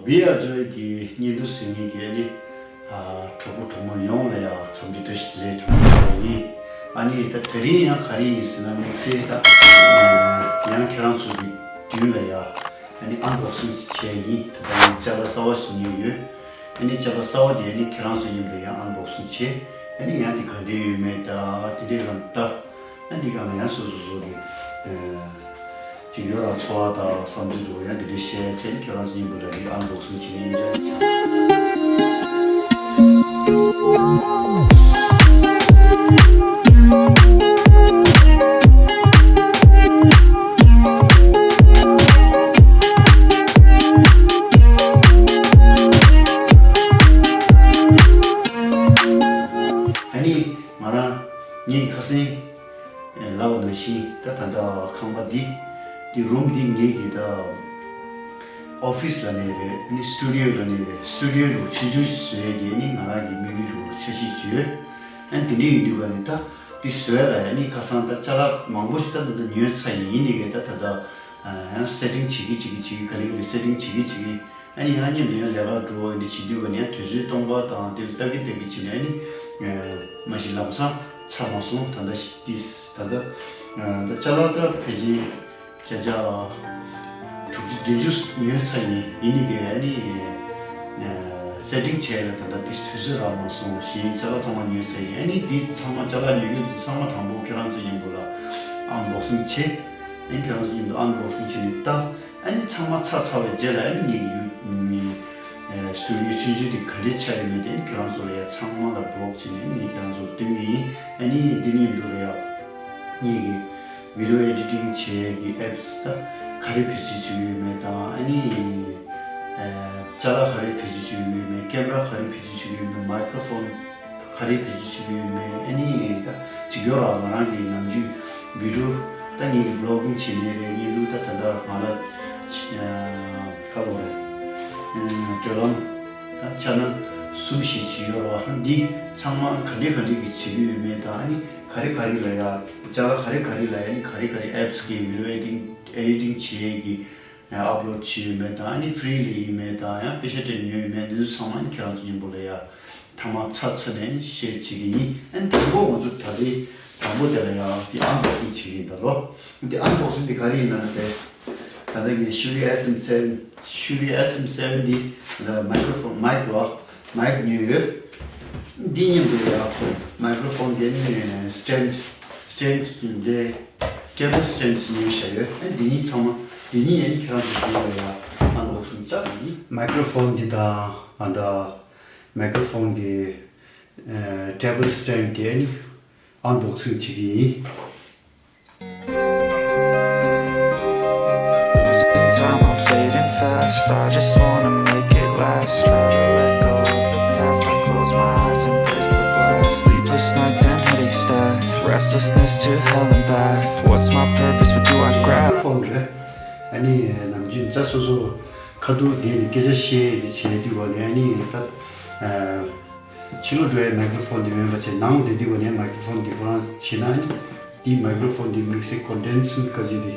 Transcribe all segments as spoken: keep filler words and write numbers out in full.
བི་ཨར་ཇོའི་གི་བརྙན་ཐུང་གཟིགས་མཁན་གྱི་ཨ་ནི་ཨ་གྲོགས་པོ་གྲོགས་མོ་ཡོངས་ལ་ཡང་འཚམས་འདྲི་བཀྲ་ཤིས་བདེ་ལེགས་དྲང་པོ་ཞུ་བ་ཡིན། ཨ་ནི་ད་དེ་རིང་ཡང་ག་རེ་ཡིན་ཟེར་ན་དམིགས་བསལ་ད་ཡང་ཁྱེད་རང་ཚོ་གི་མདུན་ལ་ཡང་ཨ་ནི་ཨན་བོག་སིང་བྱས་ཡིན། ད་ལྟ་ཡང་ཅ་ལག་གསར་པ་ཞིག་ཉོས་ཡོད། ཨ་ནི་ཅ་ལག་གསར་པ་དེ་ཨ་ནི་ཁྱེད་རང་ཚོ་མཉམ་དུ་ཡང་ཨན་བོག་སིང་བྱས། ཨ་ནི་ཡང་དེ་ག་འདྲ་ཡོད་མེད་ད་དེ་འདྲའི་ལ་ལྟ། ཨ་འདི་ག་ལ་ཡང་སོ་སོ་སོ་གི་ཅིག་ཡོད་ར་ཚོར་བ་དང་བསམ་ཚུལ་འདུག་ཡང་འདི་འདྲའི་བཤད་ཚེ་ཁྱེད་རང་ཚོ་མཉམ་པོ་ལ་ནི་ཨན་བོག་སིང་བྱེད་ནས་ཡིན་ཅག་ཨ་ནི་ང་རང་ངའི་ཁ་སང་ལབ་པ་ནང་བཞིན་ད་ད་ལྟ་ཁང་པ་འདི་འདི་རུམ་འདི་ངེད་ཀྱི་ད་ཨོ་ཕིས་ལ་ནས་རེད། ཨ་ནི་སི་ཊུ་ཌི་ཡོ་ལ་ནས་རེད། སི་ཊུ་ཌི་ཡོ་ལ་ཆུང་ཆུང་བཟོས་ཀྱི་ཨ་ནི་ང་རང་གི་དམིགས་ཡུལ་ལ་འཆར་གཞི་བཟོས། ཨ་ནི་དེ་འདྲ་ཡིན་དུས་ག་ནས་ད་འདི་བཟོས་ལ་ཨ་ནི་ཁ་སང་ད་ཅ་ལག་མང་པོ་ཞིག་ད་ད་ད་ཉོས་ཚར་ཡིན། ཡིན་ནི་གི་ད་ད་ད་ཡང་སེ་ཊིང་བྱེད་ཀྱི་བྱེད་ཀྱི་བྱེད་ཀྱི་ག་ལེ་ག་ལེ་སེ་ཊིང་བྱེད་ཀྱི་བྱེད་ཀྱི། ཨ་ནི་ཡང་མཉམ་དུ་ཡང་ལས་ཀ་འགྲོ་འདི་བྱེད་དུས་ག་ནས་ཡང་དུས་ཚོད་སྟོང་པ་དང་དེ་ལྟ་གི་ལྟ་གི་བྱེད་ནས་ཨ་ནི་མ་གཞི་ལམ་སང་ཚར་མ་སོང་། ད་ལྟ་ཤི་ཏིས་ད་ལྟ་ད་ཅ་ལག་ད་ཕལ་ཆེར་བརྒྱ་ཆ་དྲུག་ཅུ་བདུན་ཅུ་ཉོས་ཚར་ཡིན། ཡིན་ནི་གི་ཨ་ནི་སེ་ཊིང་བྱས་ལ་ད་ལྟ་དེ་དུས་ཚོད་རག་མ་སོང་། གཞན་ཅ་ལག་ཚང་མ་ཉོས་ཚར་ཡིན། ཨ་ནི་འདི་ཚང་མ་ཅ་ལག་ཉོ་རྒྱུ་འདི་ཚང་མ་དང་པོ་ཁྱེད་རང་ཚོ་མཉམ་པོ་ལ་ཨན་བོག་སིང་བྱེད། ཨ་ནི་ཁྱེད་རང་ཚོ་མཉམ་དུ་ཨན་བོག་སིང་བྱེད་ནས་ལྟ། ཨ་ནི་ཚང་མ་ཚར་ཚར་བའི་རྗེས་ལ་ཨ་ནི་ངེད་ཀྱི་ཡུ་ཨ་སུ་ཡུ་ཆུང་ཆུང་དེ་ག་འདྲས་ཆགས་ཡོད་མེད་དེ་ཨ་ནི་ཁྱེད་རང་ཚོ་ལ་ཡ་ཚང་མ་ལ་བི་ལོག་བྱས་ནས་ཨ་ནི་ངས་ཁྱེད་རང་ཚོ་ལ་སྟོན་གྱི་ཡིན། ཨ་ནི་འདི་མཉམ་དུ་ལ་ཡ་ངེད་ཀྱི་བི་ཌི་ཡོ་ཨེ་ཌི་ཊིང་བྱེད་ཡས་ཀྱི་ཨེབ་སི་ད་ག་རེ་བེད་སྤྱོད་བྱེད་ཀྱི་ཡོད་མེད་དང་། ཨ་ནི་ཨ་ཅ་ལག་ག་རེ་བེད་སྤྱོད་བྱེད་ཀྱི་ཡོད་མེད། ཀེམ་ར་ག་རེ་བེད་སྤྱོད་བྱེད་ཀྱི་ཡོད་མེད། མའི་ཀྲོ་ཕོན་ག་རེ་བེད་སྤྱོད་བྱེད་ཀྱི་ཡོད་མེད། ཨ་ནི་ད་ཅིག་ཡོད་ར་ང་རང་གི་ནམ་རྒྱུན་བི་ཌི་ཡོ་ད་ངེད་ཀྱི་བི་ལོག་གིང་བྱེད་ནས་རེད། ངེད་ལུགས་ད་ད་ལྟ་ང་ལ་ཁ་ལོ་རེད། བགྲོད་ལམ་ད་ཆ་ན་གསུམ་བཞི་ཅིག་ཡོད་ར། འདི་ཚང་མ་ག་འདྲས་ག་འདྲས་ཀྱི་བྱེད་ཀྱི་ཡོད་མེད་དང་། ཨ་ནི་ག་རེ་ག་རེ་ལ་ཡ་ཅ་ལག་ག་རེ་ག་རེ་ལ་ཡ་ཨ་ནི་ག་རེ་ག་རེ་ཨེབ་སི་གི་བི་ཌི་ཡོ་ཨེ་ཌི་ཊིང་ཨེ་ཌི་ཊིང་བྱེད་ཡས་ཀྱི་ཨ་ཨབ་ལོཌ་བྱེད་ཡོད་མེད་དང་། ཨ་ནི་ཕི་རི་ལ་ཡིན་མེད་དང་ཡང་པེ་ཤ་སྟེ་ཉོས་ཡོད་མེད་འདི་ཚོ་ཚང་མ་ཨ་ནི་ཁྱེད་རང་ཚོ་མཉམ་པོ་ལ་ཡ་མཐའ་མ་ཚར་ཚར་ནས་ཤེར་བྱེད་ཀྱི་ཡིན། ཨ་ནི་དང་པོ་ང་ཚོ་ད་ལྟའི་དང་པོ་དེ་ལ་ཡང་དེ་ཨན་བོག་སིང་བྱེད་ཀྱི་ཡིན་ད་ལོ། དེ་ཨན་བོག་སིང་དེ་ག་རེ་ཡིན་ན་ན་དེ་ད་ལྟ་ངས་ཤུ་རི་ཨེས་ཨེམ་སེ་ཝེན། ཤུ་རི་ཨེས་ཨེམ་སེ་ཝེན་འདི་ད་ལྟ་མའི་ཀྲོ་ཕོན་མའིག་ལ་མའིག་ཉོས་ཡོད། འདི་མཉམ་དུ་ཡང་མའི་ཀྲོ་ཕོན་དེ་ནི་སི་ཊེན་ཌི་སི་ཊེན་ཌི་འདི་ཊེ་བལ་སི་ཊེན་ཌི་ཉོས་བཞག་ཡོད། ཨ་འདི་གཉིས་ཚང་མ་འདི་གཉིས་ཡང་ཁྱེད་རང་ཚོ་གཞན་ལ་ཡང་ཨན་བོག་སིང་བྱ་ཡིན། མའི་ཀྲོ་ཕོན་འདི་དང་ཨ་ད་མའི་ཀྲོ་ཕོན་གྱི་ཨ་ཊེ་བལ་སི་ཊེན་ཌི་དེ་ནི་ཨན་བོག་སིང་བྱེད་ཀྱི་ཡིན། Losing time, I'm fading fast. I just wanna make it last. Try to let go of the past. I close my eyes, embrace the blast. Sleepless nights and headaches stack. Restlessness to hell and back. What's my purpose? What do I grab? ཕོན་རེད། ཨ་ནི་ནམ་རྒྱུན་རྩ་སོ་སོ་ཁ་ཐུག་བསྡད་ནས་སྐད་ཆ་བཤད་དེ་བྱས་དུས་བ་ནས་ཨ་ནི་ད་ཨ། ཕྱི་ལོགས་འགྲོ་ཡའི་མའི་ཀྲོ་ཕོན་དེ་མེད་པ་བྱས། ནང་དུ་བསྡད་དུས་ནས་མའི་ཀྲོ་ཕོན་དེ་ཁོ་རང་བྱས་ན་ནི་དེའི་མའི་ཀྲོ་ཕོན་དེ་དམིགས་བསལ་ཀོན་ཌེན་སར་སྐད་ཆ་དེ་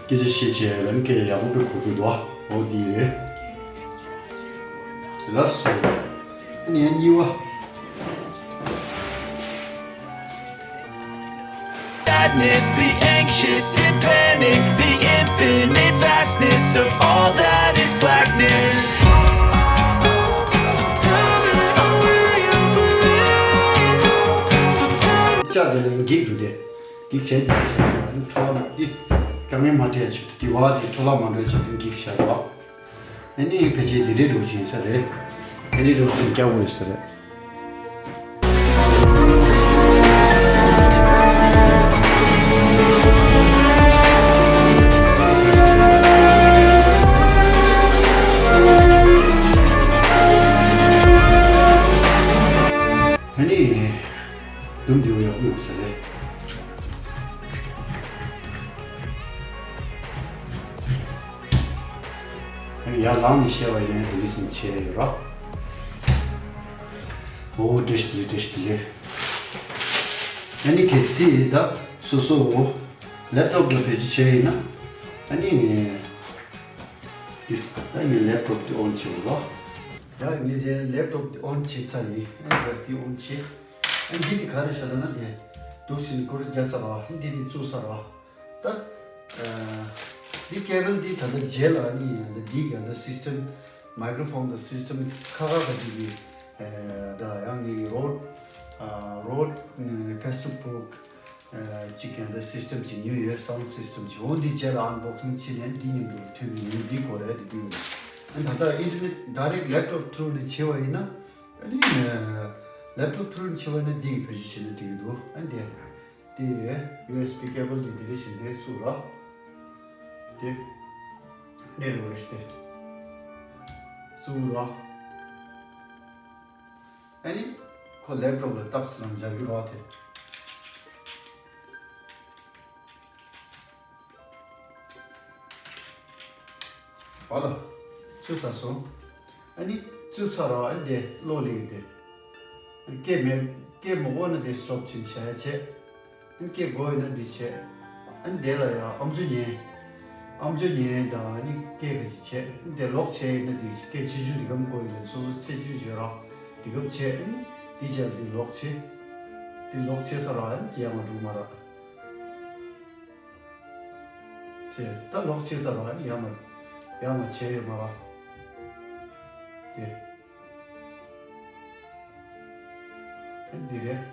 སྐད་ཆ་བཤད་བྱས་ལ་ནི་སྐད་ཆ་ཡག་པོ་སྤྲོད་གོ་གི་འདུག་འོ་དེ་རེད། ལགས་སོ། ཨ་ནི་ཡང་གཉིས་པ། Sadness, the anxious and panic, the infinite vastness of all that is blackness. ལྕགས་དེ་ལ་འགྱིག་འདུག་སྟེ། འགྱིག་བྱས་ཏེ་ཨ་ནི་འཕྲོ་བརླག་འདི་དཀའ་ངལ་མ་འཕྲད་ཆེད་དུ་དེ་བ་དེ་འཕྲོ་བརླག་མ་འགྲོ་ཆེད་དུ་འགྱིག་བཞག་ཡོད། ཨ་ནི་ཕལ་ཆེར་འདི་འདྲའི་འདྲ་བོ་ཞིག་ཡིན་ས་རེད། ཨ་ནི་འདྲ་བོ་ཞིག་རྒྱག་དགོས་ས་རེད། ཨ་ནི་དུམ་བདེ་བོ་ཡག་པོ་ཡོང་ས་རེད། ཡར་ལངས་ནས་བཤད་པ་ཡིན་ན་དེ་འདྲ་ཞིག་བྱས་ཡོད་ར། འོ་བཀྲ་ཤིས་བདེ་ལེགས། བཀྲ་ཤིས་བདེ་ལེགས། ཨ་ནི་གལ་སྲིད་ད་སོ་སོ་ལེབ་ཊོབ་ལ་བེད་སྤྱོད་བྱས་ཡིན་ན་ཨ་ནི། ད་ངས་ལེབ་ཊོབ་དེ་ཨོན་བྱེད་འོ། ཡ་ངས་དེ་ལེབ་ཊོབ་དེ་ཨོན་བྱེད་ཚར་ཡིན། ཨ་ཡ་དེ་ཨོན་བྱེད། ཨ་འདི་དེ་ག་རེ་བྱ་ལ་ན་དེ་འདུག་ཕྱིན་ཀུ་རུ་རྒྱ་ཚ་བ་འདི་དེ་བཙུགས་ཚར་བ། ད་འདི་ཀེ་བལ་འདི་ད་ལྟ་རྗེས་ལ་ནི་ཡང་ད་འདི་ག་ད་སིས་ཊམ་མའི་ཀྲོ་ཕོན་དང་སིས་ཊམ་ཁ་ཁ་ག་ཅིག་གི་ད་ཡང་ངའི་རོ་རོ་ཀེ་སི་ཊོ་པོག་ཅིག་ཀྱང་འདི་སིས་ཊམ་ཅིག་ཉོས་ཡོད། སའུན་ཌ་སིས་ཊམ་ཅིག་འོ་འདི་རྗེས་ལ་ཨན་བོག་སིང་བྱས་ནས་འདི་མཉམ་དུ་མཐུད་ཀྱི་ཡིན། འདི་གོ་རེད། འདི་འདུག་ཨ་ད་ལྟ་ཨིན་ཊར་ནེཊ་ཌའི་རེག་ཊི་ལེབ་ཊོབ་ཐུ་རུ་ནས་བྱས་པ་ཡིན་ན་ཨ་ནི་ལེབ་ཊོབ་ཐུ་རུ་ནས་བྱས་པ་ཡིན་ན་འདི་གི་བེད་སྤྱོད་བྱས་ན་འགྲིག་གི་འདུག་ཨ་འདི་འདི་ཡུ་ཨེས་བི་ཀེ་བལ་འདི་འདི་རེ་བཞིན་འདི་བཙུགས་ར། འདི་འདི་རེ་བ་རེ་བཞིན་འདི་བཙུགས་ར། ཨ་ནི་ཁོ་ལེབ་ཊོབ་ལ་རྟགས་ལ་འཇགས་རྒྱུ་རོགས་དེ། བ་ལ། བཙུགས་ཚར་སོང་། ཨ་ནི་བཙུགས་ཚར་རོགས་ཨ་ནི་དེ་གློག་ལས་ཀྱི་དེ། སྐད་མེད་སྐད་མ་གོ་ན་དེ་སི་ཊོབ་ཕྱིན་བྱ་ཡ་བྱས། ཨ་ནི་སྐད་གོ་ཡོད་ན་འདི་བྱས། ཨ་ནི་དེ་ལ་ཡང་ཨམ་ཅོག་ཉན། ཨམ་ཅོག་ཉན་དང་ཨ་ནི་སྐད་ག་ཅིག་བྱས། ཨ་ནི་དེ་ལོག་བྱས་ཡིན་ན་འདི་སྐད་ཆེ་ཆུང་འདི་གམ་གོ་ཡོད་ན་སོ་སོ་ཚེ་ཆུང་བྱོས་ར། འདི་གམ་བྱས་ཨ་ནི་འདི་བྱས་འདི་ལོག་བྱས། འདི་ལོག་བྱས་ས་ར་ཨ་ནི་ཡང་མ་འགྲུབ་མ་ར། བྱས་ད་ལོག་བྱས་ས་ར་ཨ་ནི་ཡང་མ་ཡང་མ་བྱས་ཡོད་མ་ར། དེ། ཨ་ནི་འདི་རེད།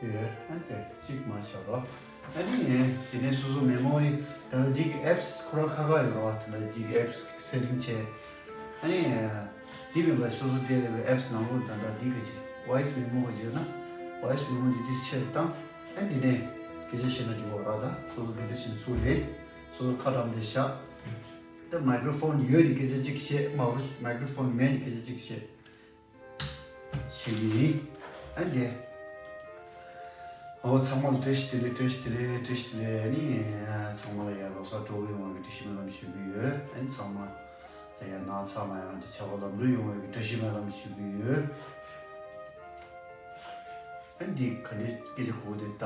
དེ་རེད། ཨ་ནི་དེ་གཅིག་མ་བྱ་རོགས། ཨ་ནི་ངས་དེ་ནས་སོ་སོ་མེ་མོ་རི་ད་ནི་འདི་གི་ཨེབ་སི་ཁོ་རང་ཁ་ཁ་ཡོད་རོགས། དེ་ནས་འདི་གི་ཨེབ་སི་སེ་ཊིང་བྱས། ཨ་ནི་འདི་མིན་པ་སོ་སོ་དེ་ལས་ཨེབ་སི་ནང་ལོགས་ད་ལྟ་འདི་ག་ཅིག་ཝོ་ཡིས་མེ་མོ་ག་ཅིག་ཡོད་ན་ཝོ་ཡིས་མེ་མོ་འདི་འདི་ཕྱིར་བཏང་། ཨ་ནི་འདི་ནས་སྐད་ཆ་བཤད་ན་འགྲིག་གོ་ར། ད་སོ་སོ་འདི་འདྲ་བཞིན་ཚུར་ལེན། སོ་སོ་ཁ་བཀྲམ་སྟེ་བཞག་ད་མའི་ཀྲོ་ཕོན་ཡོད་ནི་སྐད་ཆ་གཅིག་བཤད། མ་རུ་མའི་ཀྲོ་ཕོན་མེད་ནི་སྐད་ཆ་གཅིག་བཤད། ཞུ་གི་ཡིན། ཨ་འདི། ཨོ་ཚང་མ་ལ་བཀྲ་ཤིས་བདེ་ལེགས། བཀྲ་ཤིས་བདེ་ལེགས། བཀྲ་ཤིས་བདེ་ལེགས། ཨ་ནི་ཚང་མ་ལ་ཡང་ལོ་གསར་སྤྲོ་པོ་ཡོང་བའི་བཀྲ་ཤིས་སྨོན་ལམ་ཞུ་གི་ཡོད། ཨ་ནི་ཚང་མ་ལ་ཡང་ནག་ཚ་མ་ཡོང་དང་བྱ་བ་ལམ་འགྲོ་ཡོང་བའི་བཀྲ་ཤིས་སྨོན་ལམ་ཞུ་གི་ཡོད། ཨ་ནི་འདི་ག་འདྲའི་སྐད་ཆ་གོ་དེ་ལྟ།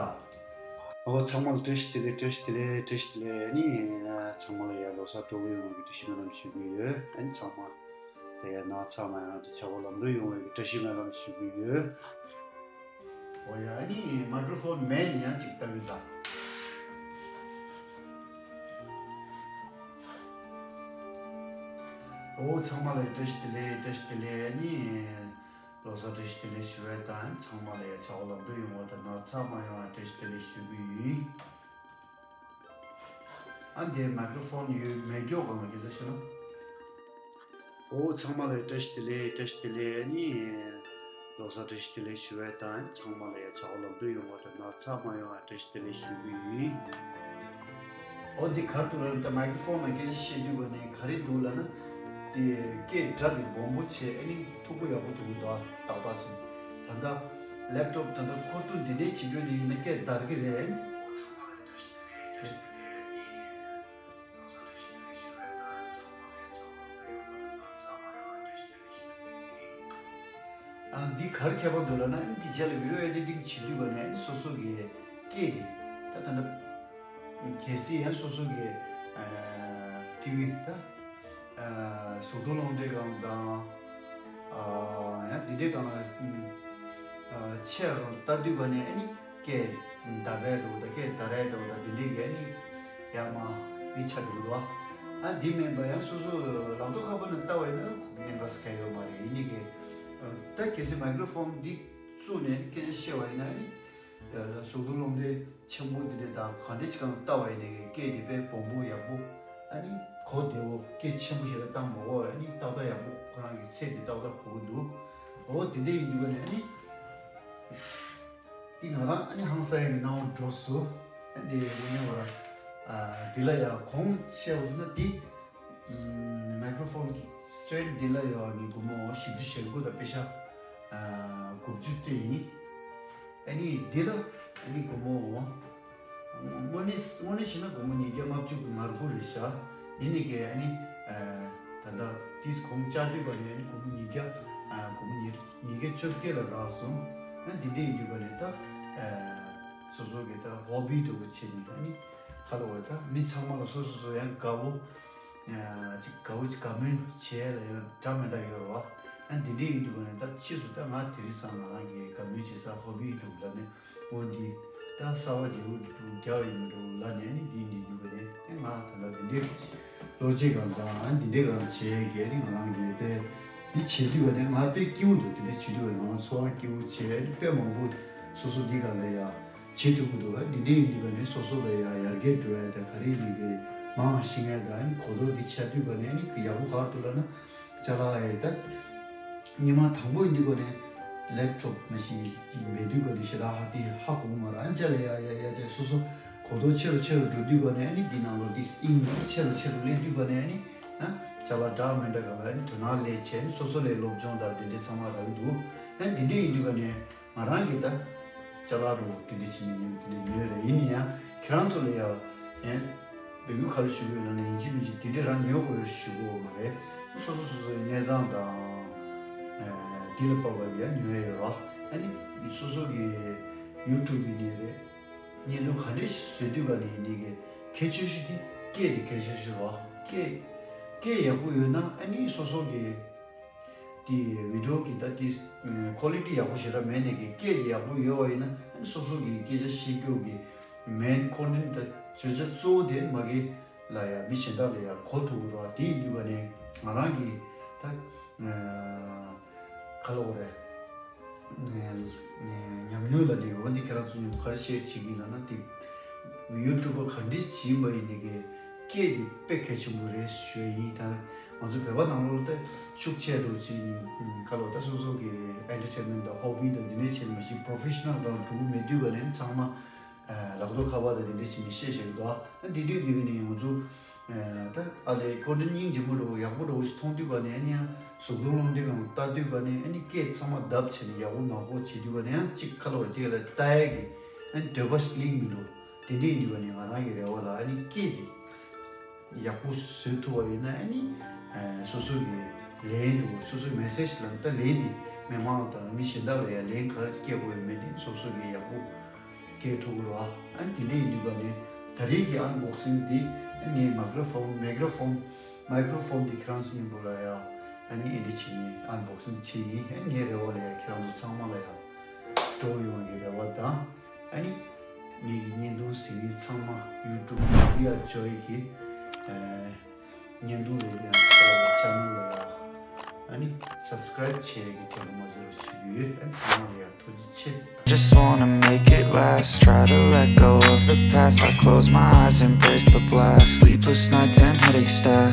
ཨོ་ཚང་མ་ལ་བཀྲ་ཤིས་བདེ་ལེགས། བཀྲ་ཤིས་བདེ་ལེགས། བཀྲ་ཤིས་བདེ་ལེགས། ཨ་ནི་ཚང་མ་ལ་ཡང་ལོ་གསར་སྤྲོ་པོ་ཡོང་བའི་བཀྲ་ཤིས་སྨོན་ལམ་ཞུ་གི་ཡོད། ཨ་ནི་ཚང་མ་ལ་ཡང་ནག་ཚ་མ་ཡོང་དང་བྱ་བ་ལམ་འགྲོ་ཡོང་བའི་བཀྲ་ཤིས་སྨོན་ལམ་ཞུ་གི་ཡོད། ཨོ་ཡ། ཨ་ནི་མའི་ཀྲོ་ཕོན་མེད་ནི་ཡང་ཅིག་བཏང་གི་འདུག་ཨོ་ཚང་མ་ལ་བཀྲ་ཤིས་བདེ་ལེགས། བཀྲ་ཤིས་བདེ་ལེགས། ཨ་ནི་ལོ་གསར་བཀྲ་ཤིས་བདེ་ལེགས་ཞུ་བ་དང་། ཚང་མ་ལ་ཡང་བྱ་བ་ལམ་འགྲོ་ཡོང་བ་དང་ནག་ཚ་མ་ཡོང་བ་བཀྲ་ཤིས་བདེ་ལེགས་ཞུ་གི་ཡིན། ཨ་འདིར་མའི་ཀྲོ་ཕོན་ཡོད་མེད་མགྱོགས་གང་ལ་སྐད་ཆ་ཤོད་ན། ཨོ་ཚང་མ་ལ་བཀྲ་ཤིས་བདེ་ལེགས། བཀྲ་ཤིས་བདེ་ལེགས། ཨ་ནི་ལོ་གསར་བཀྲ་ཤིས་བདེ་ལེགས་ཞུ་བ་དང་། ཚང་མ་ལ་ཡང་བྱ་བ་ལམ་འགྲོ་ཡོང་བ་དང་ནག་ཚ་མ་ཡོང་བ་བཀྲ་ཤིས་བདེ་ལེགས་ཞུ་གི་ཡིན། ཨོ་འདི་གར་དུ་ར་ད་མའི་ཀྲོ་ཕོན་ལ་སྐད་ཆ་བཤད་དུས་ག་ནས་ག་རེ་འདུག་ལབ་ན། དེ་སྐད་སྒྲ་དེ་སྦོམ་པོ་བྱས་ཨ་ནི་མཐུག་པོ་ཡག་པོ་འདུག་འདུག་ཏག་ཏག་བྱས། ད་ལྟ་ལེབ་ཊོབ་ད་ལྟ་འཁོར་དུ་འདི་འདྲའི་བྱེད་རྒྱུ་ནི་ཡིན་ན་སྐད་འདར་གི་རེད། ཨ་འདི་གར་ཁྱད་པར་འདུག་ལབ་ན། འདི་རྗེས་ལ་བི་ཌི་ཡོ་ཨེ་ཌི་ཊིང་བྱེད་དུས་ག་ནས་སོ་སོ་གི་སྐད་དེ་ད་ད་ལྟ་གལ་སྲིད་ཡང་སོ་སོ་གི་ཊི་ཝི་ད་གཟུགས་མཐོང་སློབ་གྲྭའི་སྒང་དང་ཡང་འདི་འདྲའི་སྒང་ལ་ཆེ་སྒང་ལྟ་དུས་ག་ནས་ཨ་ནི་སྐད་འདར་བའི་འདྲ་བོ་དང་སྐད་འདར་བའི་འདྲ་བོ་དང་འདི་འདྲའི་གི་ཨ་ནི་ཡང་མ་འདི་ཆགས་འདུག་ལོ། ཨ་འདི་མིན་པ་ཡང་སོ་སོ་ལག་ཐོག་ཁ་པར་ནང་ལྟ་བ་ཡིན་ན་ཁོ་གནད་འགག་ག་ཡོད་མ་རེད། ཡིན་ནི་གི་ད་གལ་སྲིད་མའི་ཀྲོ་ཕོན་འདི་བཙུགས་ནས་སྐད་ཆ་བཤད་པ་ཡིན་ན་ཨ་ནི་གཟུགས་མཐོང་སློབ་གྲྭའི་ཆེན་པོ་འདི་འདྲ་དང་ག་འདྲ་ཅིག་སྒང་ལྟ་བ་ཡིན་ནའི་སྐད་འདི་དཔེ་སྦོམ་པོ་ཡག་པོ་ཨ་ནི་གོ་བདེ་བོ་སྐད་ཆེན་པོ་ཞིག་ལ་བཏང་མ་དགོས། ཨ་ནི་ཏག་ཏག་ཡག་པོ་ཁོ་རང་གི་ཚད་འདི་ཏག་ཏག་གོ་གི་འདུག་འོ་དེ་འདྲ་ཡིན་དུས་ཀ་ནས་ཨ་ནི་འདི་ང་རང་ཨ་ནི་ཧང་སང་ཡག་གི་སྣང་བ་འགྲོ་སོང་། ཨ་འདི་དངོས་གནས་བར་འདི་ལ་ཡང་གོང་བཤད་པ་བཟོ་ན་འདི། མའི་ཀྲོ་ཕོན་གྱི་སི་ཊེན་ཌི་འདི་ལ་ཡོད་ནི་སྒོར་མོ་བཞི་བཅུ་ཞེ་དགུ་དང་པེ་ཤ་དགུ་བཅུ་སྤྲད་ཡིན། ཨ་ནི་འདི་ལ་ཨ་ནི་སྒོར་མོ་དངོས་གནས་དངོས་གནས་བྱས་ན་སྒོར་མོ་ཉིས་བརྒྱ་ལྔ་བཅུ་ང་དགུ་རེད་ཤག་ཡིན་ནི་གི་ཨ་ནི་ད་ལྟ་དེས་གོང་བཅག་དུས་ག་ནས་ཨ་ནི་སྒོར་མོ་ཉིས་བརྒྱ་སྒོར་མོ་ཉིས་ཉིས་བརྒྱ་བཅོ་བརྒྱད་ལ་རག་སོང་། ཨ་འདི་འདྲ་ཡིན་དུས་ག་ནས་ད། སོ་སོ་གི་ད་ཧོ་བི་འདྲ་བོ་བྱས་ནས། ད་ནི་ཁ་ལོ་བ་ད་མི་ཚང་མ་ལ་སོ་སོ་སོ་ཡང་དགའ་བོ། ཨ་ཅིག་དགའ་བོ་ཅིག་དགའ་མོས་བྱས་ལ་ཡང་འདྲ་མི་འདྲ་ཡོད་རེད་བ། ཨ་འདི་འདྲ་ཡིན་དུས་ག་ནས་ད་ཕྱིས་སུ་ད་ང་དེ་རིང་སང་ང་རང་གི་དགའ་མོས་བྱེད་ས་ཧོ་བི་འདྲ་བོ་ལ་ནི། འོ་འདི་ད་གསར་བ་བརྗེ་པོ་འདི་འདྲ་བོ་རྒྱག་ཡིན་མི་འདྲ་བོ་ལ་ནས་ནི་འདི་འདི་འདུག་ག་ནས། ཨེ་ང་ད་ལྟ་འདི་འདྲའི་ལོ་རྒྱུས་གང་དང་འདི་འདྲའི་གང་བྱས་གལ་ཏེ་ང་རང་གིས་དཔེ་འདི་བྱེད་དུས་ག་ནས་ང་དཔེ་སྐྱིད་པོ་འདུག་དེ་འདྲ་བྱེད་དུས་ག་ནས་ང་ཚོར་བ་སྐྱིད་པོ་བྱས། དཔེ་མང་པོ་སོ་སོ་འདི་ག་ལ་ཡ་བྱེད་ཐུབ་ཀྱི་འདུག་འདི་འདྲ་ཡིན་དུས་ག་ནས་སོ་སོ་ལ་ཡ་ཡར་རྒྱས་འགྲོ་ཡ་ད་ག་རེ་ཡིན་གི་མང་ཤེས་ཡ་ད་ནི་གོ་རྟོགས་འདི་ཆགས་དུས་ག་ནས་ནི་ཡག་པོ་ག་རེ་འདུག་ལབ་ན། ཅ་ལག་ཨེ་ད། སྙེ་མ་དང་པོ་ཡིན་དུས་ག་ནས་ལེབ་ཊོབ་མ་གཞི་མེད་དུས་ག་ནས་ཞེ་དྲག་ཧ་དེ་ཧ་གོ་མ་ར། ཨ་ཅ་ལག་ཡ་ཡ་ཡ་ཅ་སོ་སོ་གོ་རྟོགས་ཆེ་རུ་ཆེ་རུ་འགྲོ་དུས་ག་ནས་ཨ་ནི་འདི་ནང་ལོགས་འདི་དབྱིངས་ཆེ་རུ་ཆེ་རུ་སླེབས་དུས་ག་ནས་ཨ་ནི་ཨ་ཅ་ལག་འདྲ་མི་འདྲ་ག་ལ་ཨ་ནི་དོ་སྣང་སླེབས་བྱས་ནས་སོ་སོ་ལ་སློབ་སྦྱོང་དང་དེ་འདྲ་ཚང་མ་རག་གི་འདུག་ཨ་འདི་འདྲ་ཡིན་དུས་ག་ནས། ང་རང་གིས་ད་ཅ་ལག་རུ་དེ་འདྲ་བྱེད་མི་ཉན། དེ་འདྲ་ཉོས་རེད། ཡིན་ན་ཡང་ཁྱེད་རང་ཚོ་ལ་ཡང་ཡང་འབོད་སྐུལ་ག་རེ་ཞུ་གི་ཡོད་ལབ་ན། ཡིན་གཅིག་མིན་གཅིག་དེ་འདྲ་རང་ཉོ་དགོས་ཞུ་གི་ཡོད་མ་རེད། སོ་སོ་སོ་སོའི་གནས་སྟངས་དང་ཨ་དེ་ལ་དཔག་པ་ཡང་ཉོ་ཡ་ཡོད་ར། ཨ་ནི་སོ་སོ་གི་ཡུ་ཊུབ་ཡིན་ནའི་རེད། བརྙན་ཐུང་ག་འདྲ་བཟོ་དུས་ག་ནས་ཡིན་ནའི་གི་གལ་ཆེ་ཤོས་དེ་སྐད་དེ་གལ་ཆེ་ཤོས་ར། སྐད་སྐད་ཡག་པོ་ཡོད་ན་ཨ་ནི་སོ་སོ་གི་དེ་བི་ཌི་ཡོ་གི་ད་དེ་ཀོ་ལི་ཊི་ཡག་པོ་ཞེ་དྲག་མེད་ནས་ཀྱི་སྐད་དེ་ཡག་པོ་ཡོད་པ་ཡིན་ན། ཨ་ནི་སོ་སོ་གི་སྐད་ཆ་བཤད་རྒྱུ་གི་མེན་ཀོན་ཊེན་ཊི་ད་བརྗོད་བྱ་གཙོ་བོ་དེ་མ་གི་ལ་ཡ་མི་གཞན་དག་ལ་ཡ་གོ་ཐུབ་རོགས། དེ་ཡིན་དུས་ག་ནས་ང་རང་གི་ད་ག་ལ་འོ་རེད། ཉམས་མྱོང་ལ་ནི་འོ་འདི་ཁྱེད་རང་ཚོ་ཉམས་ག་རེ་ཤེར་བྱེད་ཀྱི་ལབ་ན། དེ་ཡུ་ཊུབ་པ་ག་འདྲ་ཅིག་ཡིན་པ་ཡིན་ནའི་གི་སྐད་དེ་དཔེ་གལ་ཆེན་པོ་རེད་ཞུ་ཡ་ཡིན། ད་ང་ཚོ་བོད་པ་ནང་ལོགས་ལ་ད་ཤུགས་ཆེ་འགྲོ་ཅིག་ཡིན། ཁ་ལོ་ད་སོ་སོ་གི་ཨེན་ཊར་ཊེན་མེན་ཊི་དང་ཧོ་བི་དང་འདི་འདྲ་བྱེད་མ་ཤེས་པོ་རོ་ཕེ་ཤ་ནལ་གང་འགྲོ་གི་མེད་དུས་ག་ནས་ཚང་མ་ལག་ཐོག་ཁ་པར་དང་འདི་འདྲ་བྱེད་མི་ཤེས་ཤེས་འདུག་ཨ་འདི་འདྲའི་འདི་ག་ནས་ང་ཚོ་ད་ཨ་ལས་ཀོན་ཊེན་ཊི་སྙིང་རྗེ་མོ་འདྲ་བོ་ཡག་པོ་འདྲ་བོ་ཞིག་མཐོང་དུས་ག་ནས་ཨ་ནི་ཡང་གཟུགས་མཐོང་སློང་དེ་གང་ལྟ་དུས་ག་ནས་ཨ་ནི་སྐད་ཚང་མ་བརྡབ་བྱས་ནས་ཡག་པོ་མང་པོ་བྱེད་དུས་ག་ནས་ཡང་གཅིག་ཁ་ལོ་རེ་དེ་ལ་ལྟ་ཡ་གི་ཨ་ནི་འདོད་པ་སླེབས་མི་འདུག་དེ་འདྲ་ཡིན་དུས་ག་ནས་ང་རང་གི་རེ་བ་ལ་ཨ་ནི་སྐད་དེ་ཡག་པོ་བཟོ་ཐུབ་པ་ཡིན་ན། ཨ་ནི་སོ་སོ་གི་ལན་འདུག་སོ་སོའི་མེ་སེ་ཇི་ལ་ད་ལན་དེ་མི་མང་དང་མི་གཞན་དག་ལ་ཡང་ལན་ག་རེ་སྐྱེལ་དགོས་ཡོད་མེད་དེ་སོ་སོ་གི་ཡག་པོ་སྐད་ཐུག་རོ། ཨ་ནི་དེ་འདྲ་ཡིན་དུས་ག་ནས་ད་རེས་ཀྱི་ཨན་བོག་སིང་འདི་ཨ་ནི་མའི་ཀྲོ་ཕོན་མའི་ཀྲོ་ཕོན་མའི་ཀྲོ་ཕོན་འདི་ཁྱེད་རང་ཚོ་མཉམ་པོ་ལ་ཡ་ཨ་ནི་ཨེ་འདྲ་བྱས་ནས་ཨན་བོག་སིང་བྱས་ཡིན། ཨ་ནི་ངའི་རེ་བ་ལ་ཡ་ཁྱེད་རང་ཚོ་ཚང་མ་ལ་ཡ་སྤྲོ་ཡོང་བའི་རེ་བ་དང་། ཨ་ནི་ངེད་ཀྱི་བརྙན་ཐུང་གཟིགས་མཁན་ཚང་མ་ཡུ་ཊུབ་མི་ཌི་ཡ་ཇོ་ཡི་གི་ཨ་བརྙན་ཐུང་ལ་ཡང་ཆེ་ནལ་ལ་ཡང་ཨ་ནི་སབ་སི་ཀ་རེབ་བྱེད་ཀྱི་དྲན་པ་མ་བརྗེད་རོགས་ཞུ་གི་ཡོད། ཨ་ནི་ཚང་མ་ལ་ཡང་ཐུགས་རྗེ་ཆེ། Just wanna make it last. Try to let go of the past. I close my eyes, embrace the blast. Sleepless nights and headaches stack.